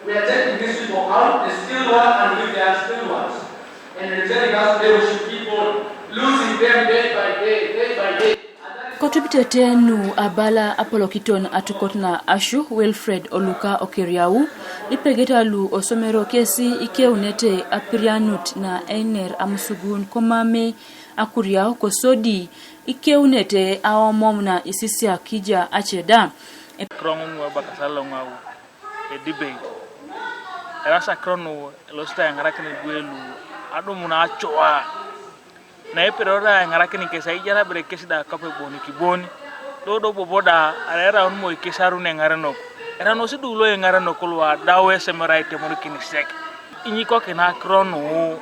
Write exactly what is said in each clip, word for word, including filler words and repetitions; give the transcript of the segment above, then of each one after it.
We are taking these people out, the skilled ones and with the unskilled ones, and returning us to them, we should keep on losing them day by day, day by day. Kotupitete nu abala apolokiton atukot na ASHU, Wilfred Oluka Okeriau, ipegeta lu osomero kesi ikeunete apirianut na einer amusugun komame akuriau kosodi ikeunete aomom na isisia kija aceda. Krong nu abakasal lo ngau e debate. Erasa krong nu elosita engarakin duelu adumu na achoa. Na epedoro da engarakin kesi aijana bere kesi da kape boni kiboni. Dodo bobo da arera unmo ikesi arun engarenok. Era nosi dulo engarenok lo adau esemero aitemorikin sek. Inyikokina krong nu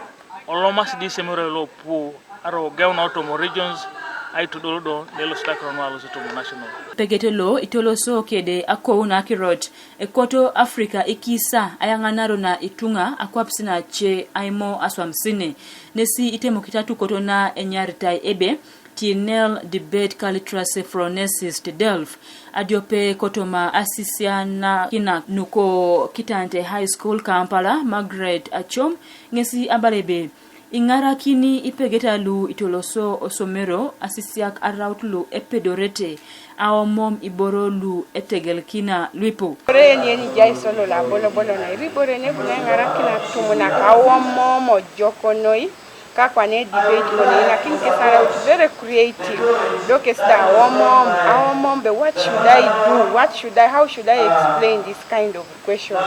olomasi di isemero lo puo aro geu na otomo regions aitodol do lelo sita krong nu alosi tomo national. Pegete lo itoloso kede akou na akirot ekoto Africa ikisa ayaŋanaro na ituŋa akwapisi nace aimo aswamisine. Nesi itemokit atukot na enyaritai ebe tinel debate ka literacy phronesis te delf. Adiope kotoma asisianakinak nuko Kitante High School Kampala, Margaret Achom, ŋesi abala ebe iŋarakini ipegeta lu itoloso osomero asisiak araut lu epedorete aomom iboro lu etegelikina luipu. Ore yeni yeni jai solo la bolo bolo na iribore ne buna ŋarakina tumuna ka aomom ojoko noi. Kakwa ne debate kone, lakin kesi araut very creative. Do kesi da aomom, aomom be, what should I do? What should I, how should I explain this kind of question?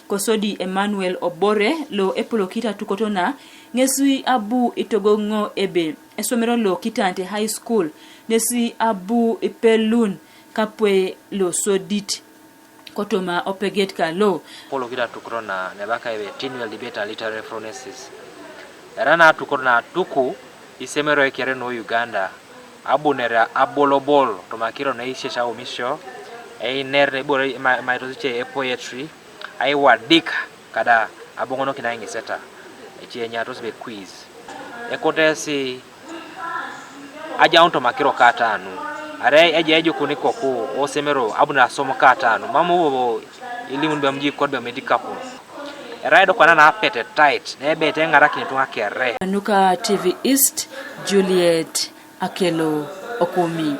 Kosodi Emmanuel Obore lo epolokit atukot na ŋesi abu itogoŋo ebe esomero lo Kitante High School nesi abu ipelun kapwe lo sodit. Kotoma opeget kalo. Polokit atukot na nebaka ebe tinel debate and literary phronesis. Era na atukot na atuku isemero ekere no Uganda abunere abolobol toma akiro na isiesia omisio, einer na ibore ma- maitosi ice e poetry, aiwadik kada aboŋonokin aiŋiseta, ece enyatos be quiz. Ekotesi ajaun toma akiro katanu, arai ejai ejukuni koku osemero abuni asom katanu, mam bobo ilimun bem jikot bem idikapun. Erai do kwana na apetitait, na ebeit eŋarakin ituŋa kere. Nuka T V East, Juliet Akelo Okumi.